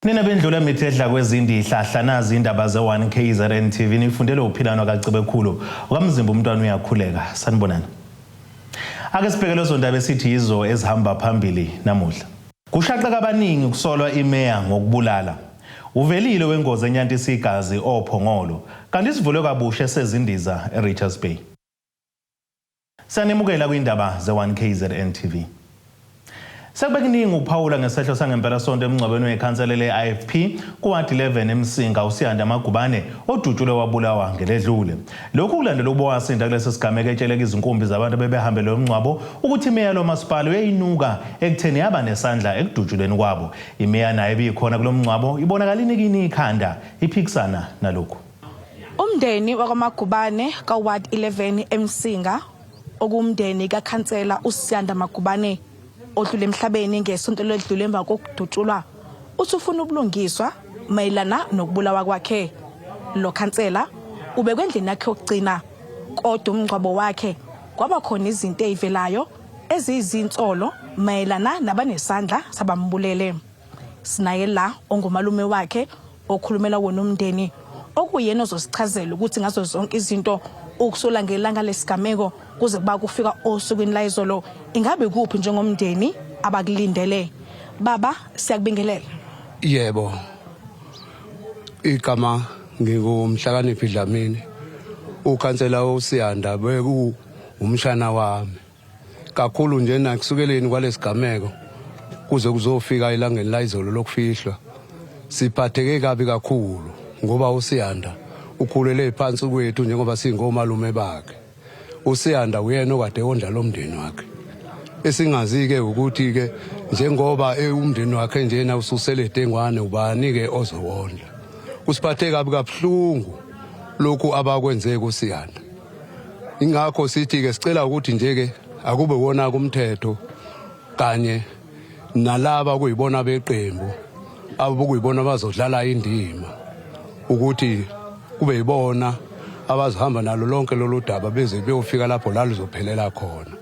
Nina bendlula mithi edla kwezindi ihlahla nazi indaba ze-1 KZN TV nifundele uphilano kaCebekhulu okamzimba umntwana uyakhuleka sanibonani. Ake sibheke lezo ndaba esithi yizo ezihamba phambili namuhla. Kushaqeka abaningi kusolwa imeya ngokubulala. Uvelile wengozi enyantisa igazi oPhongolo kanti isivulwe kabusha esezindiza eRichards Bay. Siyanemukela kwindaba ze-1 KZN TV. Sekube kuningi ukuphawula ngesehlo sangempelasonto emngcwabeni wekhansela le-IFP kuwadi 11 eMsinga uSiyanda Magubane odutshulwe wabulawa ngeledlule. Lokhu kulandela ukuba wasinda kulesi sigameko etsheleka izinkumbi zabantu abebehambele lo mngcwabo ukuthi imeya lomasipala uyayinuka ekutheni yaba nesandla ekudutshulweni kwabo. Imeya nayo ebikhona kulo mngcwabo ibonakala inikini ikhanda iphikisana nalokhu. Umndeni wakwaMagubane kaWard 11 eMsinga okuwumndeni kakhansela uSiyanda Magubane odlule emhlabeni ngesonto ledlule emva kokudutshulwa uthi ufuna ubulungiswa mayelana nokubulawa kwakhe. Lo khansela ubekwe endlini yakhe yokugcina kodwa umngcwabo wakhe kwaba khona izinto ezivelayo eziyizinsolo mayelana nabanesandla sabambulele. Sinaye la ongumalume wakhe okhulumela wona umndeni okuyena ozosichazela ukuthi ngazo zonke izinto ukusula ngelanga lesigameko kuze kuba kufika osukwini layizolo ingabe kuphi njengomndeni abakulindele. Baba, siyakubingelela. Yebo, igama nginguMhlakaniphi Dlamini, ukhansela uSiyanda beku umshana wami kakhulu nje nakusukeleni kwalesigameko kuze kuzofika elangeni layizolo lokufihlwa. Siphatheke kabi kakhulu ngoba uSiyanda ukhulele phansi kwethu njengoba singomalume bakhe. USiyanda uyena okade wondla lo mndeni wakhe. Esingazi-ke ukuthi-ke njengoba umndeni wakhe njena ususele dengwane, ubani-ke ozowondla? Kusiphathe kabi kabuhlungu lokhu abakwenze kuSiyanda. Ingakho sithi-ke sicela ukuthi nje-ke akube wona kumthetho kanye nalaba kuyibona beqembu abokuyibona bazodlala indima ukuthi kube yibona abazohamba nalo lonke lolu daba beze beyofika lapho la luzophelela khona,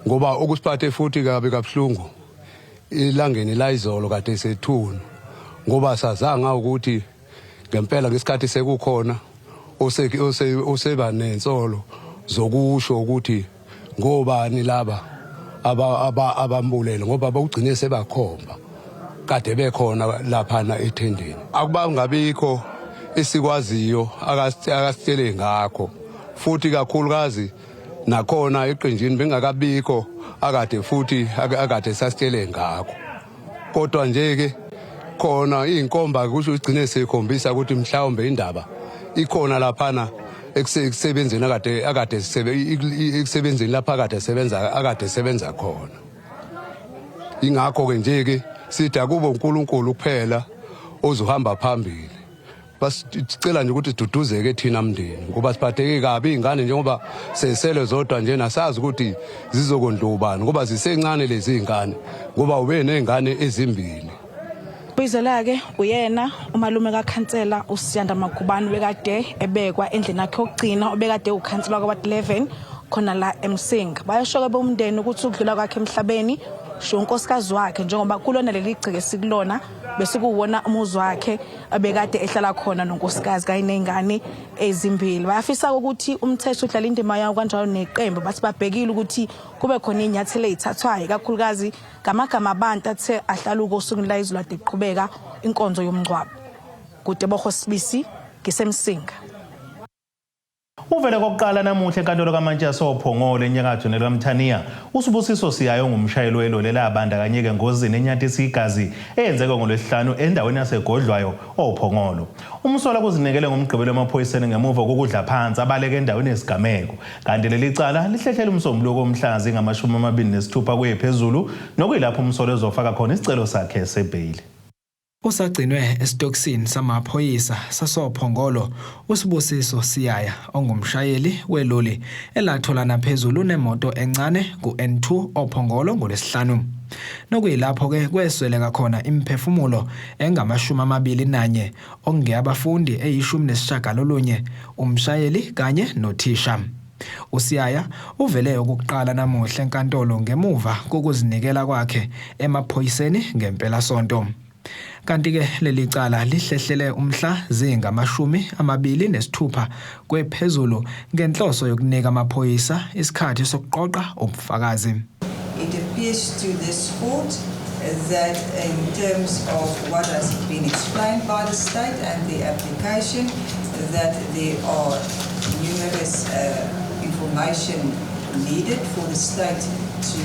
ngoba okusiphathe futhi kabi kabuhlungu ilangeni layizolo kade sethuna, ngoba sazanga ukuthi ngempela ngesikhathi sekukhona oseba nensolo zokusho ukuthi ngobani laba abambulele, ngoba bawugcine sebakhomba kade bekhona laphana ethendeni. Akubangabikho esikwaziyo akasitshele ngakho, futhi kakhulukazi nakhona eqenjini bengakabikho akade futhi akade sasitshele ngakho. Kodwa nje ke khona iy'nkomba kusho igcine seyikhombisa ukuthi mhlawumbe indaba ikhona laphana ekusebenzeni akade akade ekusebenzeni lapha akade sebenza akade sebenza khona. Ingakho ke nje ke sithi akube uNkulunkulu kuphela ozohamba phambili. Basicela nje ukuthi siduduzeke thina mndeni, ngoba siphatheke kabi iy'ngane njengoba sesele zodwa njena, sazi ukuthi zizokondla ubani ngoba zisencane lezi y'ngane, ngoba ube ney'ngane ezimbili. Buyizela-ke uyena umalume kakhansela uSiyanda Magubane bekade ebekwa endlini yakhe yokugcina, obekade ukhansela kwa-ward 11 khona la eMsinga. Bayasho-ke bomndeni ukuthi ukudlula kwakhe emhlabeni sho unkosikazi wakhe, njengoba kulona leli gceke esikulona besikuwona umuzi wakhe abekade ehlala khona nonkosikazi kanye ney'ngane ezimbili. Bayafisa ukuthi umthetho udlala indima yawo kanjalo neqembu, bathi babhekile ukuthi kube khona iy'nyathelo ey'thathwayo ikakhulukazi ngamagama abantu athe ahlaluka osukwini layizulu ade kuqhubeka inkonzo yomngcwabo. Kutebogo Sibisi, ngiseMsinga. Uvele kokuqala namuhla enkantolo kaMantshi yasoPhongolo enyakatho nelikaMthaniya uSibusiso Siyayo ongumshayeli weloli elabandakanyeka engozini enyantisa igazi eyenzeke ngoLwesihlanu endaweni yaseGodlwayo oPhongolo. Umsolwa kuzinikele ngoMgqibelo emaphoyiseni ngemuva kokudla phansi abaleke endaweni yesigameko. Kanti leli cala lihlehlela uMsombuluko mhla zingama-26 kuye phezulu nokuyilapho umsolwa ezofaka khona isicelo sakhe sebheyili. Usagcinwe esitokisini samaphoyisa sasoPhongolo uSibusiso Siyaya ongumshayeli weloli elatholana phezulu nemoto encane ku-N2 oPhongolo ngoLwesihlanu. Nokuyilapho-ke kwesweleka khona imiphefumulo engama-21 okungeyabafundi eyi-19 umshayeli kanye nothisha. USiyaya uvele okokuqala namuhla enkantolo ngemuva kokuzinikela kwakhe emaphoyiseni ngempelasonto. Kanti-ke leli cala lihlehlele umhla zingama-26 kwephezulu ngenhloso yokunika amaphoyisa isikhathi sokuqoqa ubufakazi. It appears to this court that in terms of what has been explained by the state and the application, that there are numerous information needed for the state to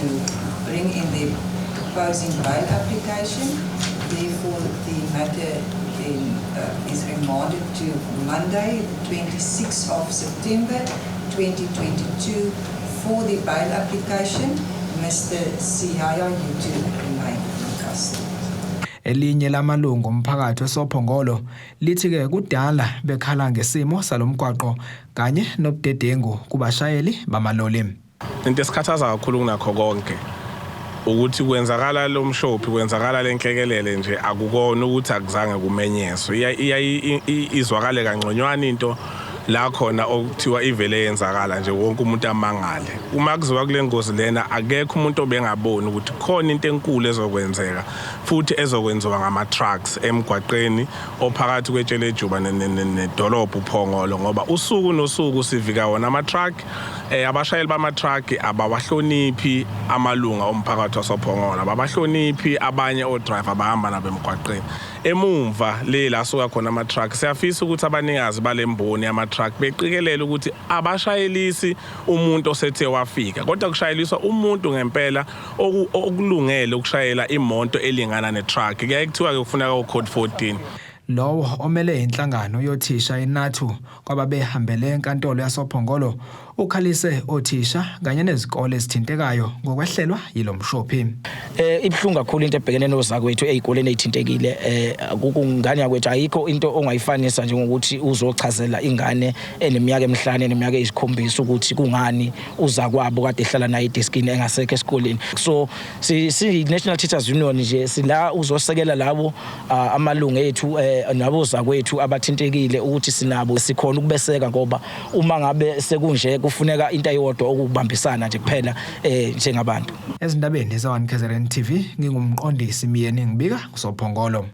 bring in the proposing bail application. Therefore, the matter then is remanded to Monday, the 26th of September 2022 for the bail application. Mr. Siyaya, you to remain in custody. Elinye lamalungu omphakathi wesoPhongolo lithi-ke kudala bekhala ngesimo salomgwaqo kanye nobudedengu kubashayeli bamaloli. Into esikhathaza kakhulu kunakho konke ukuthi kwenzakala lo mshophi, kwenzakala lenhlekelele nje, akukona ukuthi akuzange kumenyezwe. Izwakale kangconywana into la khona okuthiwa ivele yenzakala nje, wonke umuntu amangale. Uma kuziwa kule ngozi lena, akekho umuntu obengaboni ukuthi khona into enkulu ezokwenzeka futhi ezokwenziwa ngama-trucks emgwaqeni ophakathi kweTshelejuba nedolobha uPhongolo, ngoba usuku nosuku sivika wona ama-truck. Abashayeli bama-truck abawahloniphi amalunga omphakathi wasoPhongolo, ababahloniphi abanye o-driver abahamba nabo emgwaqeni emumva le la suka khona ama-truck. Siyafisa ukuthi abanikazi bale mboni yama-truck beqikelele ukuthi abashayelisi umuntu osethe wafika, kodwa kushayeliswa umuntu ngempela okulungele ukushayela imoto elingana ne-truck. Kuyaye kuthiwa-ke kufuneka u-code 14. Lowo omele inhlangano yothisha iNatu kwababehambele enkantolo yasoPhongolo ukhalise othisha kanye nezikole ezithintekayo ngokwehlelwa yilo mshophi. Ibhlungu kakhulu into ebhekene nozakwethu ezikoleni ezithintekile. Kungane yakwethu, ayikho into ongayifanisa njengokuthi uzochazela ingane eneminyaka 5, eneminyaka 7 ukuthi kungani uzakwabo kade ehlala naye edeskini engasekho esikoleni. So si National Teachers Union nje sila uzosekela labo amalungu ethu nabo zakwethu abathintekile, ukuthi sinabo, sikhona ukubeseka, ngoba uma ngabe sekunje kufuneka into eyodwa, ukubambisana nje kuphela njengabantu. Ezindabeni za-1 KZN TV, ngingumqondisi Myeni, ngibika kusoPhongolo.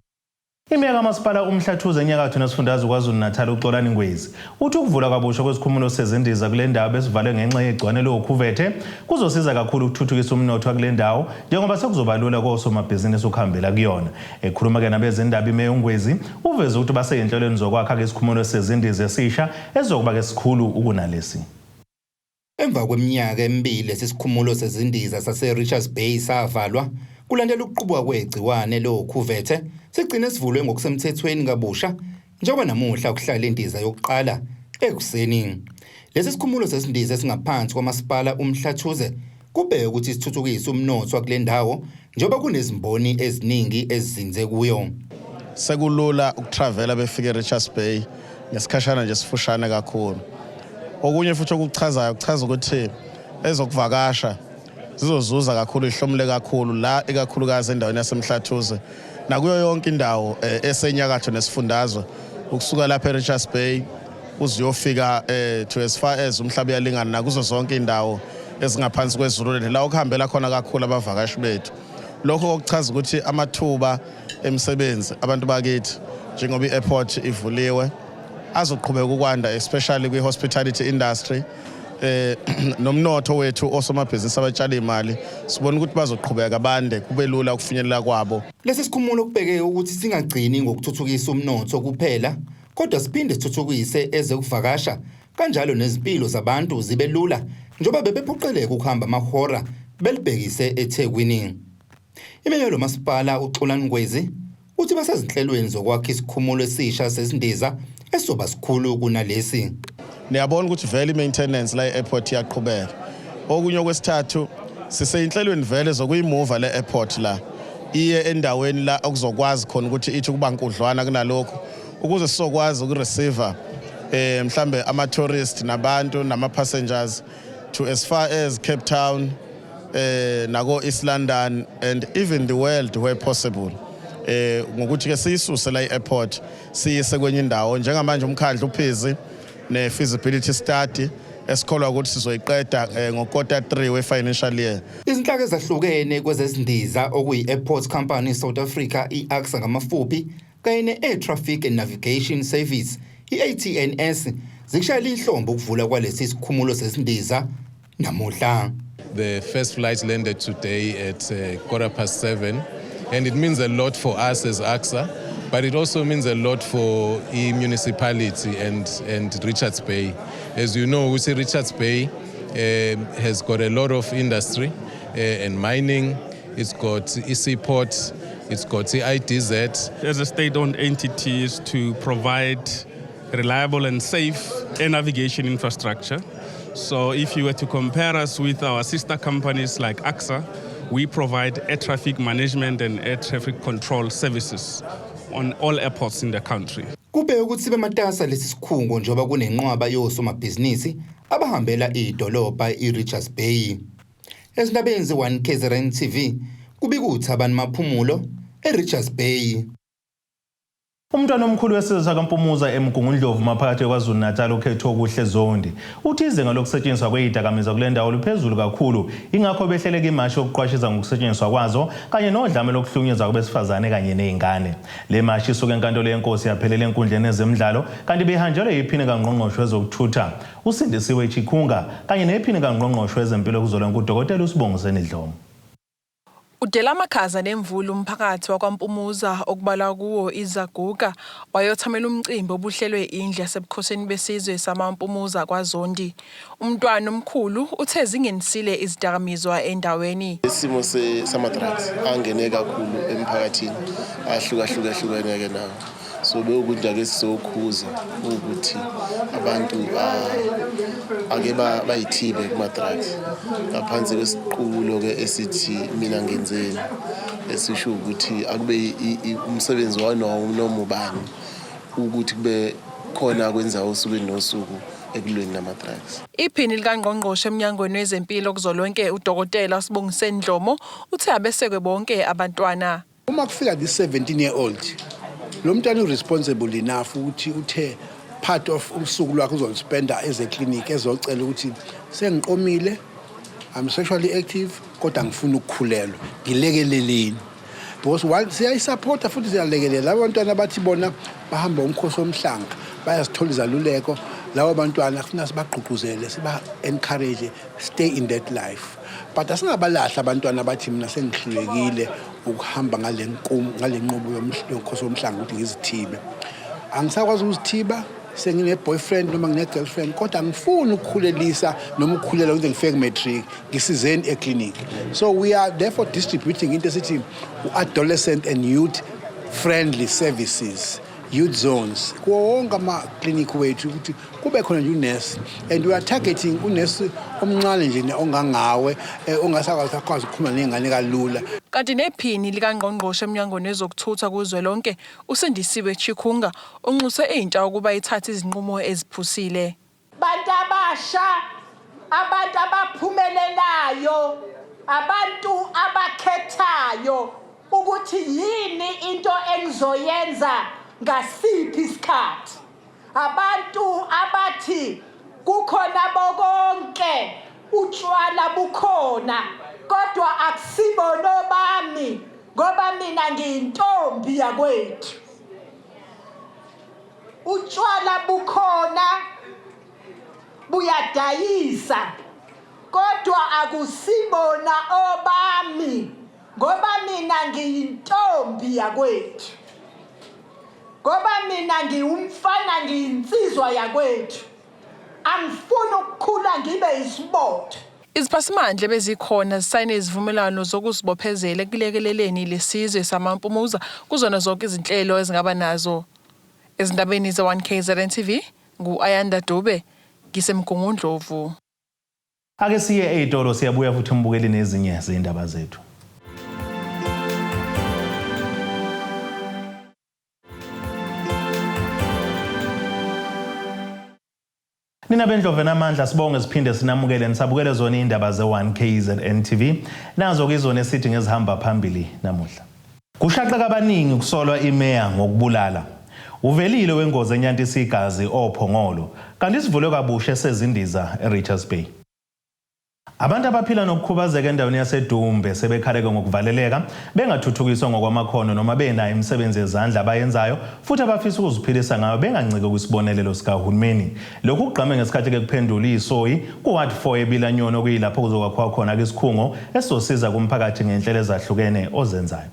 Imeya kamasipala uMhlathuze enyakatho nesifundazwe KwaZulu-Natal, uXolani Ngwezi, uthi ukuvula kabusha kwesikhumulo sezindiza kule ndawo besivalwe ngenxa yegciwane lokhuvethe kuzosiza kakhulu ukuthuthukisa umnotho wakule ndawo, njengoba sekuzoba lula kosomabhizinisi ukuhambela kuyona. Ekhuluma-ke nabezindaba, imeya uNgwezi uveze ukuthi basey'nhlelweni zokwakha-ke isikhumulo sezindiza esisha esizokuba-ke sikhulu ukunalesi. Emva kweminyaka 2 lesi sikhumulo sezindiza sase-Richards Bay savalwa kulandela ukuqubuka kwegciwane lokhuvethe, sigcine sivulwe ngokusemthethweni kabusha, njengoba namuhla kuhlala indiza yokuqala ekuseni. Lesi sikhumulo sezindiza esingaphansi kwamasipala uMhlathuze kubheke ukuthi sithuthukise umnotho wakule ndawo, njengoba kunezimboni eziningi ezizinze kuyo. Sekulula ukutravela befike eRichards Bay ngesikhashana nje sifushane kakhulu. Okunye futhi okuchazayo, kuchaza ukuthi ezokuvakasha zizozuza kakhulu, ihlomule kakhulu la, ikakhulukazi endaweni yaseMhlathuze nakuyo yonke indawo esenyakatho nesifundazwe, ukusuka lapha eRichards Bay uziyofika to as far as umhlaba uyalingana, nakuzo zonke indawo ezingaphansi kweZululand la okuhambela khona kakhulu abavakashi bethu. Lokho okuchaza ukuthi amathuba emisebenzi abantu bakithi, njengoba i-airport ivuliwe, azoqhubeka ukwanda, especially kwi-hospitality industry nomnotho wethu. Osomabhizinisi abatshala imali sibona ukuthi bazoqhubeka bande, kube lula ukufinyelela kwabo. Lesi sikhumulo kubheke ukuthi singagcini ngokuthuthukisa umnotho kuphela, kodwa siphinde sithuthukise ezokuvakasha kanjalo nezimpilo zabantu zibe lula, njengoba bebephoqeleka ukuhamba amahora belibhekise eThekwini. Imeya lomasipala uXolani Ngwezi uthi basezinhlelweni zokwakha isikhumulo esisha sezindiza esizoba sikhulu kunalesi. Niyabona ukuthi vele i-maintenance la e-airport iyaqhubeka. Okunye okwesithathu, siseyinhlelweni vele zokuyimuva le airport la iye endaweni la okuzokwazi khona ukuthi ithi kuba nkudlwana kunalokhu, ukuze sizokwazi ukureceive mhlambe ama tourist nabantu nama passengers to as far as Cape Town nako East London and even the world where possible, ngokuthi ke siyisuse la i-airport siyise kwenye indawo. Njengamanje umkhandlu ubusy ne-feasibility study. Esikholwa ukuthi sizoyiqeda ngokota 3 we-financial year. Izinhlaka ezahlukene kwezezindiza okuyi-Airport Company South Africa, i-ACSA ngamafuphi, kanye ne-Air Traffic and Navigation Service, i-ATNS, zikushayela ihlombe ukuvula kwalesi sikhumulo sezindiza namuhla. The first flight landed today at 7:15, and it means a lot for us as ACSA, but it also means a lot for the municipality and Richards Bay. As you know, we see Richards Bay has got a lot of industry and mining. It's got seaport, it's got the IDZ. As a state-owned entity is to provide reliable and safe air navigation infrastructure. So if you were to compare us with our sister companies like ACSA, we provide air traffic management and air traffic control services on all airports in the country. Kube ukuthi bematasa lesi sikhungo njengoba kunenqwaba yosomabhizinisi abahambela idolobha iRichards Bay. Ezindabeni ze-1 KZN TV kubika uThabani Maphumulo eRichards Bay. Umntwana omkhulu wesizwe sakaMpumuza eMgungundlovu maphakathi kwaZulu-Natal, uKhethokuhle Zondi, uthi izinga lokusetshenziswa kwezidakamizwa kule ndawo liphezulu kakhulu, ingakho behleleka imashi yokuqwashisa ngokusetshenziswa kwazo kanye nodlame lokuhlukunyezwa kwabesifazane kanye nezingane. Le mashi isuke enkantolo yenkosi yaphelela enkundleni yezemidlalo, kanti behanjelwe yiphini kangqongqoshe wezokuthutha uSindisiwe Chikunga kanye nephini kangqongqoshe wezempilo kuzwelonke uDokotela uSibongiseni Dhlomo. Udela amakhaza nemvula umphakathi wakwaMpumuza okubalwa kuwo iZaguga wayothamela umcimbi obuhlelwe indlu yasebukhosini besizwe samaMpumuza kwaZondi. Umntwana omkhulu uthe zingenisile izidakamizwa endaweni. Isimo sama-drugs angene kakhulu emphakathini ahlukahlukahlukene-ke nawo, so bekuthi ake sizokhuza ukuthi abantu ake bayithibe kuma-drugs ngaphansi kwesiqubulo-ke esithi "Mina ngenzeni", esisho ukuthi akube umsebenzi wanowo noma ubani ukuthi kube khona akwenzayo osukwini nosuku ekulweni nama-drugs. Iphini likangqongqoshe emnyangweni wezempilo kuzwelonke uDokotela Sibongiseni Dhlomo uthe abesekwe bonke abantwana. Uma kufika this 17 year old, lo mntwana u-responsible enough ukuthi uthe part of usuku lwakhe uzoluspenda ezeklinikhi ezocela ukuthi sengiqomile, I'm sexually active, kodwa ngifuna ukukhulelwa, ngilekeleleni, because one siyayisapota futhi siyalekelela abantwana bathi bona bahamba umkhosi womhlanga, bayazithola izaluleko. Labo bantwana kufuna sibagqugquzele, siba-encourage, stay in that life, but asingabalahli abantwana bathi mina sengihlulekile ukuhamba ngale nqubo yomkhosi womhlanga ukuthi ngizithibe, angisakwazi ukuzithiba, sengine-boyfriend noma ngine-girlfriend, kodwa angifuni ukukhulelisa noma ukukhulela ukuze ngifike ku-matric, ngisizeni eklinikhi. So we are therefore distributing into esithi u-adolescent and youth friendly services, youth zones, kuwo wonke amaklinikhi wethu ukuthi kube khona nje unesi, and we are targeting unesi omncane nje ongangawe, ongasakwazi akwazi ukukhuluma ney'ngane kalula. Kanti nephini likangqongqoshe emnyangweni wezokuthutha kuzwelonke uSindisiwe Chikunga unxuse intsha ukuba ithathe izinqumo eziphusile. Bantu abasha, abantu abaphumelelayo, abantu abakhethayo ukuthi yini into engizoyenza ngasiphi isikhathi, abantu abathi kukhona bokonke, utshwala bukhona kodwa akusibo bami ngoba mina ngiyintombi yakwethu. Utshwala bukhona, buyadayisa, kodwa akusibona obami ngoba mina ngiyintombi yakwethu, ngoba mina ngiwumfana, ngiyinsizwa yakwethu, angifuni ukukhula ngibe isibotho. Iziphathimandla bezikhona zisayine izivumelwano zokuzibophezela ekulekeleleni lesizwe samaMpumuza kuzona zonke izinhlelo ezingaba nazo. Ezindabeni ze-1 KZN TV ngu-Ayanda Dube, ngiseMgungundlovu. Ake siye ey'tolo, siyabuya futhi umbukeli nezinye zey'ndaba zethu. Nina bendlove namandla, sibonge siphinde sinamukele nisabukele zona iy'ndaba ze-1 KZN TV. Nazo-ke izona esithi ngezihamba phambili namuhla. Kushaqeka abaningi kusolwa imeya ngokubulala. Uvelile wengozi enyantisa igazi oPhongolo, kanti sivulwe kabusha esezindiza eRichards Bay. Abantu abaphila nokukhubazeka endaweni yaseDumbe sebekhaleke ngokuvaleleka bengathuthukiswa ngokwamakhono noma benayo imisebenzi yezandla abayenzayo futhi abafisa ukuziphilisa ngayo benganciki kwisibonelelo sikahulumeni. Lokhu kugqame ngesikhathi ke kuphendula iSoyi ku-Ward 4 eBilanyoni okuyilapho kuzokwakhiwa khona isikhungo esizosiza kumphakathi ngenhlelo ezahlukene ozenzayo.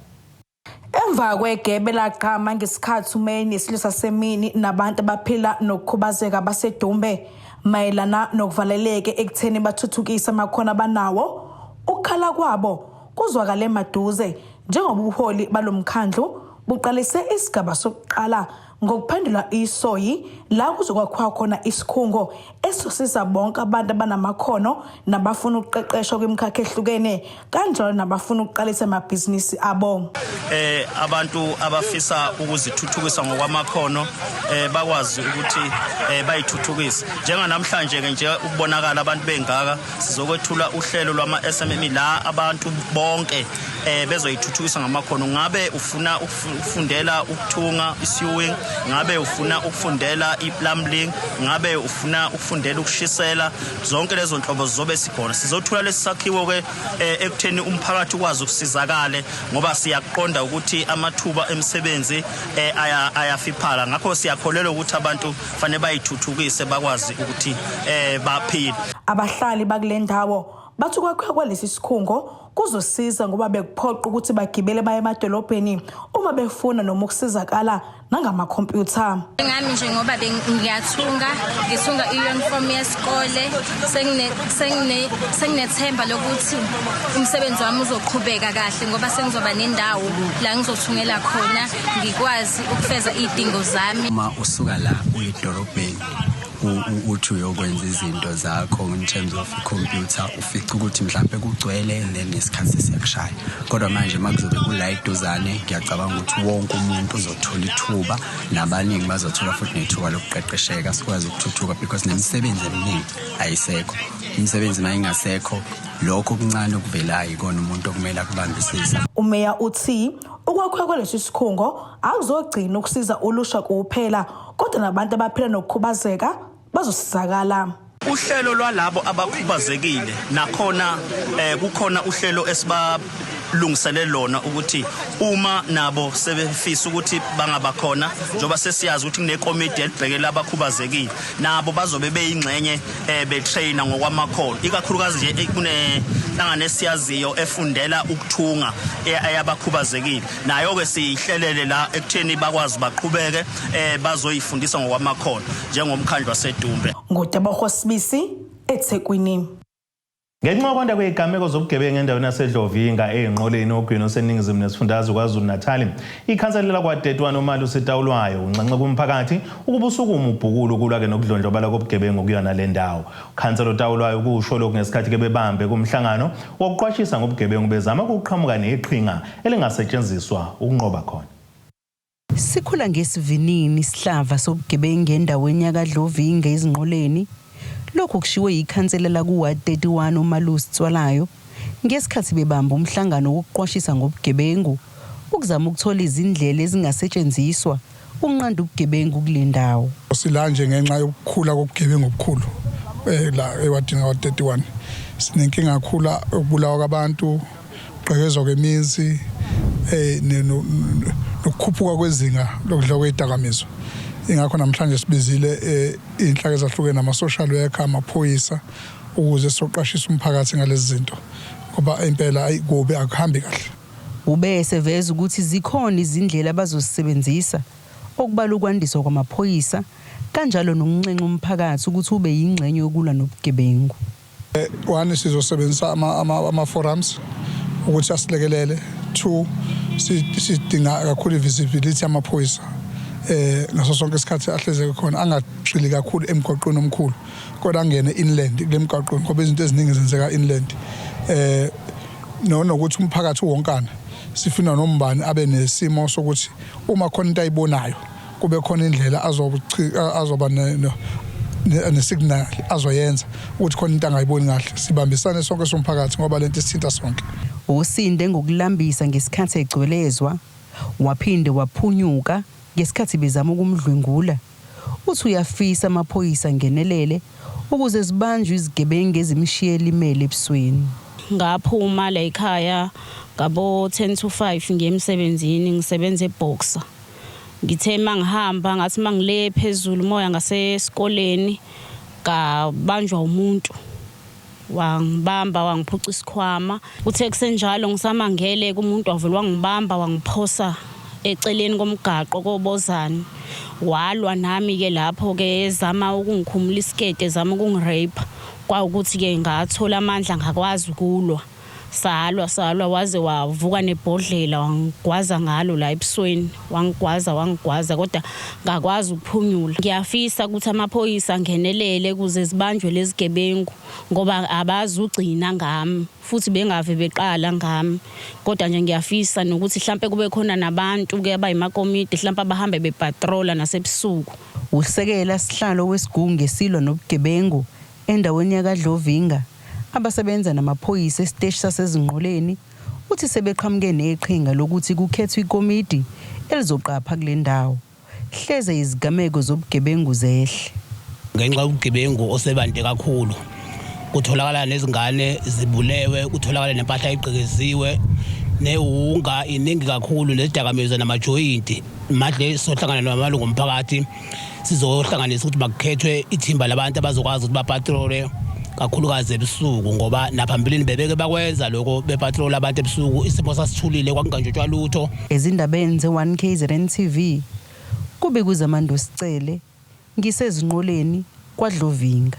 Emva kwegebe lagqama ngesikhathi uMeyi nesililo sasemini nabantu abaphila nokukhubazeka baseDumbe mayelana nokuvaleleke ekutheni bathuthukise amakhono abanawo, ukukhala kwabo kuzwakale maduze njengoba ubuholi balo mkhandlu buqalise isigaba sokuqala ngokuphendula iSoyi la kuzokwakhiwa khona isikhungo esizosiza bonke abantu abanamakhono nabafuna ukuqeqeshwa kwimikhakha ehlukene kanjalo nabafuna ukuqalisa amabhizinisi abo. Abantu abafisa ukuzithuthukisa ngokwamakhono bakwazi ukuthi bayithuthukise. Njenganamhlanje ke nje ukubonakala abantu bengaka sizokwethula uhlelo lwama SMME la abantu bonke bezoyithuthukisa ngamakhono. Ngabe ufuna ukufundela ukuthunga i-sewing, ngabe ufuna ukufundela i-plumbing, ngabe ufuna ukufundela ukushisela, zonke lezo nhlobo zizobe sikhona. Sizothula lesi sakhiwo ke ekutheni umphakathi ukwazi ukusizakale ngoba siyaqonda ukuthi amathuba emisebenzi ayafiphala, ngakho siyakholelwa ukuthi abantu fanele bayithuthukise bakwazi ukuthi baphile. Abahlali bakule ndawo bathi ukwakhiwa kwalesi sikhungo kuzosiza ngoba bekuphoqa ukuthi bagibele baye emadolobheni uma befuna noma ukusizakala nangamakhompyutha. Ngami nje ngoba ngiyathunga, ngithunga i-uniform yesikole, senginethemba lokuthi umsebenzi wami uzoqhubeka kahle ngoba sengizoba nendawo la ngizothungela khona, ngikwazi ukufeza iy'dingo zami. Uma usuka la uye edolobheni uthi uyokwenza izinto zakho in terms of i-computer, ufica ukuthi mhlampe kugcwele and then nesikhathi siyakushaya. Kodwa manje uma kuzobe kula eduzane, ngiyacabanga ukuthi wonke umuntu uzothola ithuba, nabaningi bazothola futhi nethuba lokuqeqesheka, sikwazi ukuthuthuka because nemisebenzi eminingi ayisekho. Imisebenzi uma ingasekho, lokho okuncane okuvelayo ikona umuntu okumele akubambisise. Umeya uthi ukwakhiwa kwalesi sikhungo akuzogcina ukusiza ulusha kuphela, kodwa nabantu abaphila nokukhubazeka bazosizakala. Uhlelo lwalabo abakhubazekile nakhona kukhona uhlelo esibalungisele lona ukuthi uma nabo sebefisa ukuthi bangaba khona, njengoba sesiyazi ukuthi kunekomidi elibhekele abakhubazekile, nabo bazobe beyingxenye betrainer ngokwamakhono, ikakhulukazi nje kunenhlangano esiyaziyo efundela ukuthunga eyabakhubazekile, nayo ke siyihlelele la ekutheni bakwazi baqhubeke bazoyifundisa ngokwamakhono njengomkhandlu waseDumbe. NguTebogo Sibisi, eThekwini. Ngenxa yokwanda kwezigameko zobugebengu endaweni yaseDlovinga eYinqoleni ogwini oseningizimu nesifundazwe KwaZulu-Natal, ikhansela lakwa-31 uMalusi Tawulwayo unxenxe kumphakathi ukuba usukume ubhukulu ukulwa-ke nokudlondlobala kobugebengu kuyona le ndawo. Ukhansela uTawulwayo kusho lokhu ngesikhathi ke bebambe kumhlangano wokuqwashisa ngobugebengu bezama ukuqhamuka neqhinga elingasetshenziswa ukunqoba khona. Sikhula ngesivinini isihlava sobugebengu endaweni yakaDlovinga eZinqoleni. Lokhu kushiwo yikhansela laku-Ward 31 uMalusi Tswalayo ngesikhathi bebamba umhlangano wokuqwashisa ngobugebengu ukuzama ukuthola izindlela ezingasetshenziswa ukunqanda ubugebengu kule ndawo. Sila nje ngenxa yokukhula kobugebengu obukhulu la ewadini ka-31. Sinenkinga kakhulu ukubulawa kwabantu, ukugqekezwa kwemizi, nokukhuphuka kwezinga lokudla kwezidakamizwa. Ingakho namhlanje sibizile iy'nhlaka ezahlukene, ama-social worker, amaphoyisa, ukuze sizoqashisa umphakathi ngalezi zinto, ngoba impela ayikubi, akuhambi kahle. Ube eseveza ukuthi zikhona izindlela abazozisebenzisa, okubala ukwandiswa kwamaphoyisa kanjalo nokunxenxa umphakathi ukuthi ube yingxenye yokulwa nobugebengu. One, sizosebenzisa ama-forums ukuthi asilekelele. Two, sidinga kakhulu i-visibility yamaphoyisa ngaso sonke isikhathi, ahleze khona, angagxili kakhulu emgwaqweni omkhulu kodwa angene inland kule mgwaqweni, ngoba izinto eziningi zenzeka inland. Nokuthi umphakathi wonkana sifuna nombani abe nesimo sokuthi uma khona into ayibonayo kube khona indlela azoba ne-signal azoyenza ukuthi khona into angayiboni kahle. Sibambisane sonke somphakathi ngoba lento isithinta sonke. Usinde ngokulambisa ngesikhathi egcwelezwa, waphinde waphunyuka ngesikhathi bezama ukumdlwengula. Uthi uyafisa amaphoyisa angenelele ukuze zibanjwe izigebengu ezimshiye elimele ebusweni. Ngaphuma la ekhaya ngabo 10 to 5 ngiye emsebenzini ngisebenza eBoxer. Ngithe mangihamba ngathi mangile phezulu umoya ngasesikoleni ngabanjwa umuntu wangibamba wangiphuca isikhwama. Kuthe kusenjalo ngisamangele kumuntu wavele wangibamba wangiphosa eceleni komgaqo koBozane. Walwa nami-ke lapho-ke ezama ukungikhumula isiketi ezama ukungirape. Kwawukuthi-ke ngathola amandla ngakwazi ukulwa. Salwa salwa waze wavuka nebhodlela wangigwaza ngalo la ebusweni wangigwaza wangigwaza kodwa ngakwazi ukuphunyula. Ngiyafisa ukuthi amaphoyisa angenelele ukuze zibanjwe lezi gebengu ngoba abazugcina ngami futhi bengave beqala ngami. Kodwa nje ngiyafisa nokuthi hlampe kube khona nabantu ke abayimakomidi hlampe abahambe bepatrola nasebusuku. Usekela sihlalo wesigungu esilwa nobugebengu endaweni yakaDlovinga abasebenza namaphoyisa esiteshi saseZingqoleni uthi sebeqhamuke neqhinga lokuthi kukhethwe ikomidi elizoqapha kule ndawo hleze izigameko zobugebengu zehle. Ngenxa yobugebengu osebande kakhulu kutholakala nezingane zibulewe, kutholakala nempahla egqekeziwe newunga iningi kakhulu nezidakamizwa namajoyinti. Manje sohlangana namalungu omphakathi sizohlanganisa ukuthi makukhethwe ithimba labantu abazokwazi ukuthi bapatrole kakhulukazi ebusuku ngoba naphambilini bebeke bakwenza lokho bepatrola abantu ebusuku isimo sasithulile kwakungantshotshwa lutho. Ezindabeni ze-1 KZN TV kube kuZamando Sicele ngiseZinqoleni kwaDlovinga.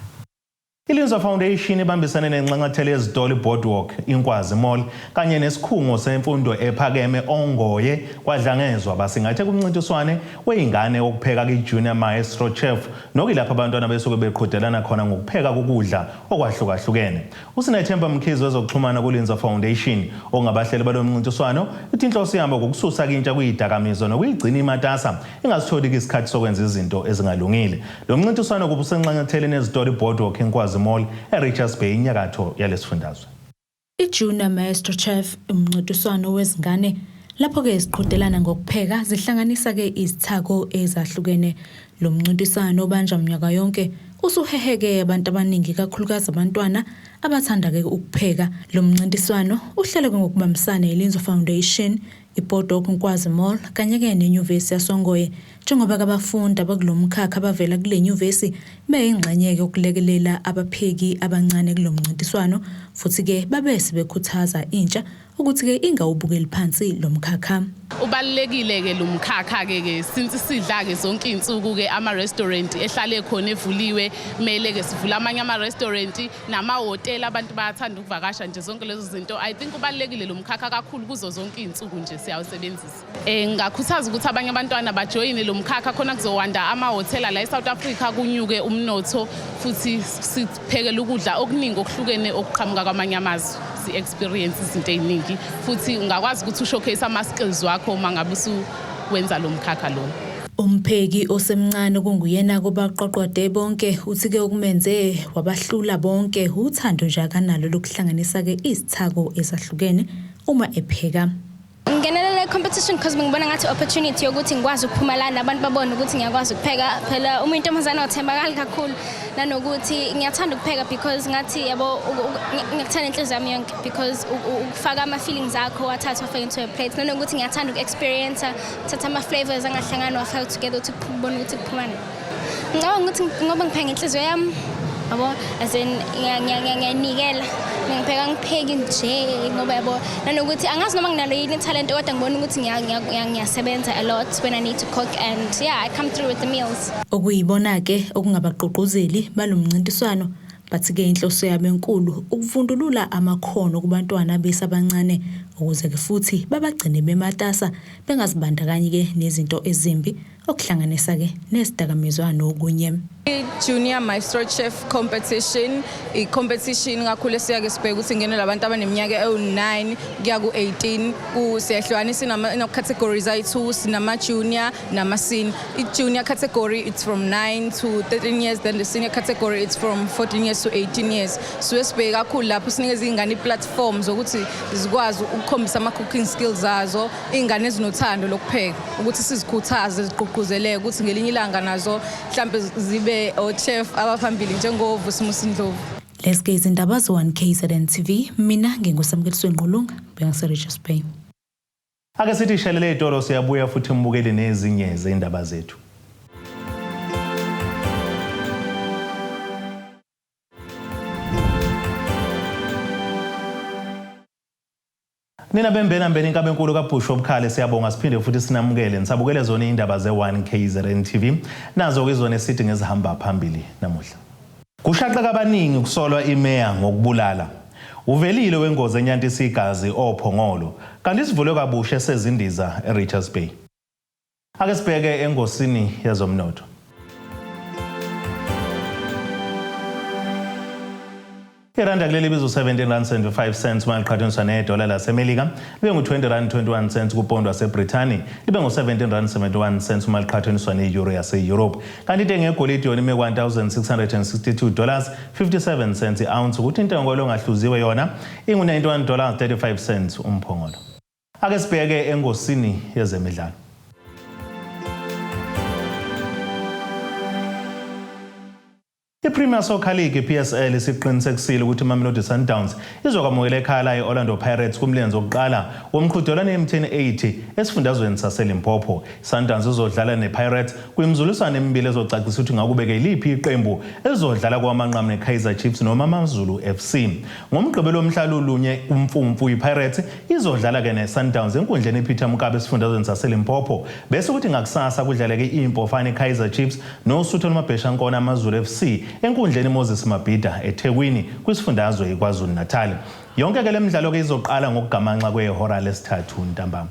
ILinzwa Foundation ibambisene nenxanxathela yezitolo iBoardwalk, Inkwazi Mall kanye nesikhungo semfundo ephakeme Ongoye kwaDlangezwa basingathe kumncintiswane wey'ngane wokupheka kwi-Junior Maestro Chef nokuyilapho abantwana besuke beqhudelana khona ngokupheka kokudla okwahlukahlukene. USinethemba Mkhize wezokuxhumana kuLinzwa Foundation ongabahleli balo mncintiswano uthi inhloso yabo ukususa intsha kuyidakamizwa nokuyigcina imatasa ingasitholi isikhathi sokwenza izinto ezingalungile. Lo mncintiswano kubusenxanxatheleni ezitolo iBoardwalk Inkwazi Mall eRichards Bay inyakatho yalesifundazwe. I-Junior Maestro Chef umncintiswano wezingane lapho-ke ziqhudelana ngokupheka zihlanganisa-ke izithako ezahlukene. Lo mncintiswano obanjwa minyaka yonke usuheheke abantu abaningi kakhulukazi abantwana abathanda-ke ukupheka. Lo mncintiswano uhlelwe ngokubambisana yiLinzo Foundation, iBoardwalk Nkwazi Mall kanye-ke neNyuvesi yasoNgoye njengoba abafundi abakulo mkhakha abavela kule nyuvesi beyingxenye yokulekelela abapheki abancane kulo mncintiswano futhi-ke babe sebekhuthaza intsha ukuthi-ke ingawubukeli phansi lo mkhakha. Ubalulekile-ke lo mkhakha-ke ke since sidla-ke zonke iy'nsuku-ke ama-restaurant ehlale khona evuliwe kumele-ke sivule amanye ama-restaurant namahhotela abantu bayathanda ukuvakasha nje zonke lezo zinto. I think ubalulekile lo mkhakha kakhulu kuzo zonke iy'nsuku nje siyawusebenzisa. Ngingakhuthaza ukuthi abanye abantwana bajoyine lo mkhakha khona kuzowanda amahhotela la e-South Africa kunyuke umnotho futhi siphekele ukudla okuningi okuhlukene okuqhamuka kwamanye amazwe si-experience izinto ey'ningi futhi ungakwazi ukuthi ushowcase ama-skills wakho uma ngabe usuwenza lo mkhakha lo. Umpheki osemncane kunguyena kubaqoqode bonke uthi-ke okumenze wabahlula bonke uthando nje akanalo lokuhlanganisa-ke izithako ezahlukene uma epheka. Ngingenelela i-competition because ngibona ngathi opportunity yokuthi ngikwazi ukuphuma la nabantu babone ukuthi ngiyakwazi ukupheka. Phela uma intombazane awuthembakali kakhulu nanokuthi ngiyathanda ukupheka because ngathi yabo ngiyakuthanda inhliziyo yami yonke because ukufaka ama-feelings akho wathatha wafaka into a plate nanokuthi ngiyathanda uku-experience thatha ama-flavors angahlangani wafaka together ukuthi ubone ukuthi kuphumani. Ngicabanga ukuthi ngoba ngipheka ngenhliziyo yami yabo as in ngiyanikela ngipheka ngipheki nje ngoba yabo nanokuthi angazi noma nginalo yini talent kodwa ngibona ukuthi ngiyasebenza a lot when I need to cook and yeah, I come through with the meals. Okuyibona-ke okungabagqugquzeli balo mncintiswano bathi-ke inhloso yabo enkulu ukuvundulula amakhono kubantwana besabancane ukuze-ke futhi babagcine bematasa bengazibandakanyi-ke nezinto ezimbi okuhlanganisa-ke nezidakamizwa nokunye. I-Junior Maestro Chef Competition, i-competition kakhulu esiyake sibheke ukuthi ingenelwa abantu abaneminyaka ewu-9 kuya ku-18. Siyahlukanisa ino-categories ayi-2, sinama-junior nama-senior. I-junior category, it's from 9 to 13 years, then the senior category, it's from 14 years to 18 years. Suke sibheke kakhulu lapho sinikeza iy'ngane i-platform zokuthi zikwazi ukukhombisa ama-cooking skills azo, iy'ngane ezinothando lokupheka, ukuthi sizikhuthaze, zigqugquzeleke ukuthi ngelinye ilanga nazo mhlampe zibe o-chef abaphambili njengoVusimusi Ndlovu. Lezi ke izindaba ze-1 KZN TV, mina nginguSamukeliso Ngqulunga, bengase-Richards Bay. Ake sithi shelele ey'tolo, siyabuya futhi mbukeli nezinye zey'ndaba zethu. Nina bembena mbeni inkabi enkulu kaBhushu obukhale, siyabonga, siphinde futhi sinamukele nisabukele zona indaba ze-1 KZN TV. Nazo-ke izona esithi ngezihamba phambili namuhla. Kushaqeka abaningi kusolwa imeya ngokubulala. Uvelile wengozi enyantisa igazi oPhongolo, kanti sivulwe kabusha esezindiza eRichards Bay. Ake sibheke engosini yezomnotho. Iranda kuleli bizo 17 rand 75 cents uma liqhathaniswa nedola laseMelika, libe ngu-20 rand 21 cents kupondo waseBrithani, libe ngu-17 rand 71 cents uma liqhathaniswa ne-euro yase-Europe. Kanti intengo yegolide yona ime 1662 dollars 57 cents i-ounce, ukuthi intengo yolongahluziwe yona ingu-91 dollars 35 cents umphongolo. Ake sibheke engosini yezemidlalo. I-Premier Soccer League, i-PSL, isiqinisekisile ukuthi iMamelodi Sundowns izokwamukela ekhaya layo i-Orlando Pirates kumlenze wokuqala womqhudelwano e-MTN 8 esifundazweni saseLimpopo. Sundowns izodlala ne-Pirates kwimizuliswano emibili ezocacisa ukuthi ngakube-ke iliphi iqembu elizodlala kwamanqamu ne-Kaizer Chiefs noma AmaZulu FC. NgoMgqibelo mhla lulunye kuMfumfu, i-Pirates izodlala-ke ne-Sundowns enkundleni iPeter Mokaba esifundazweni saseLimpopo. Bese kuthi ngakusasa kudlaleke iMpofana i-Kaizer Chiefs noSuthu olumabheshankona AmaZulu FC enkundleni Moses Mabhida eThekwini kwisifundazwe iKwaZulu Natal. Yonke ke le midlalo ke izoqala ngokugamanxa kwehora lesithathu ntambama.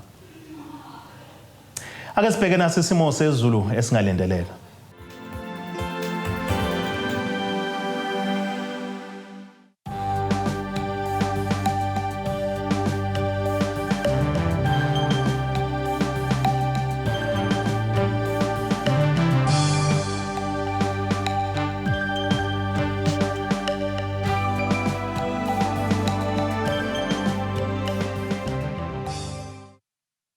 Ake sibheke nasi isimo sezulu esingalindeleka.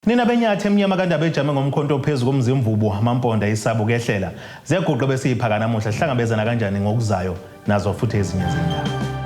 Nina benyathi emnyama kandaba ejame ngomkhonto phezu komzimvubu, amamponda isabo kehlela ziyaguqa bese iphaka namuhla. Sihlangabezana kanjani ngokuzayo nazo futhi ezinye izindaba.